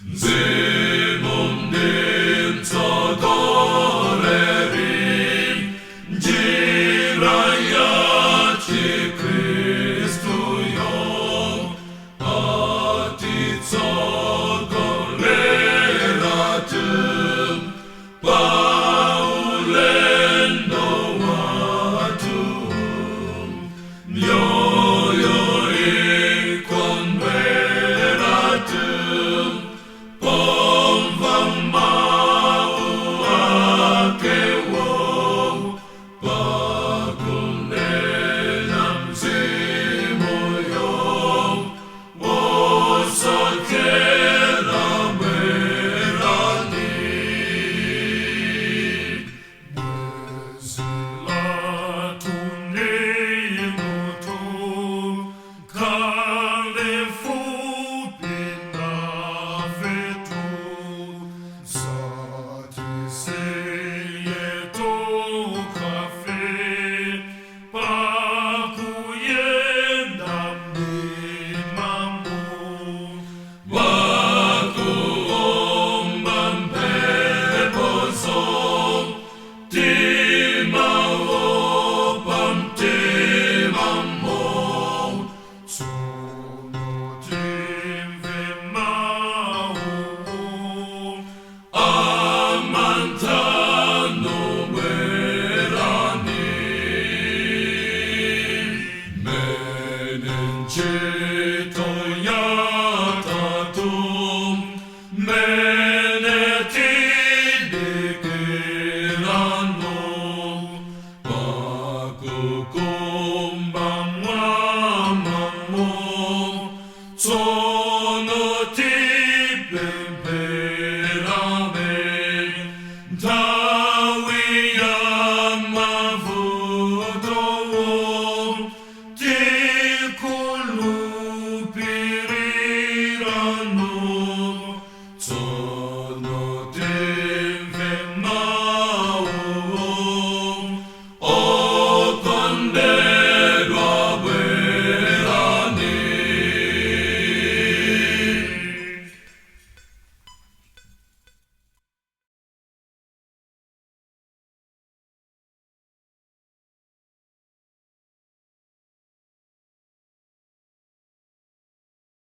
Mzimu ndimtsogoleri, njira ya Chikristu yo, atitsogolera tu, paulendo watu, mioyo ikondwera tu, pomva mau akewo, pakunena mzimu yo, wosochera bwerani. Wakuomba mpepo timaopa mtimamo, amantano bwerani. Menenchito yatatum, menetidikirano, pakukumba mwamamo, tso.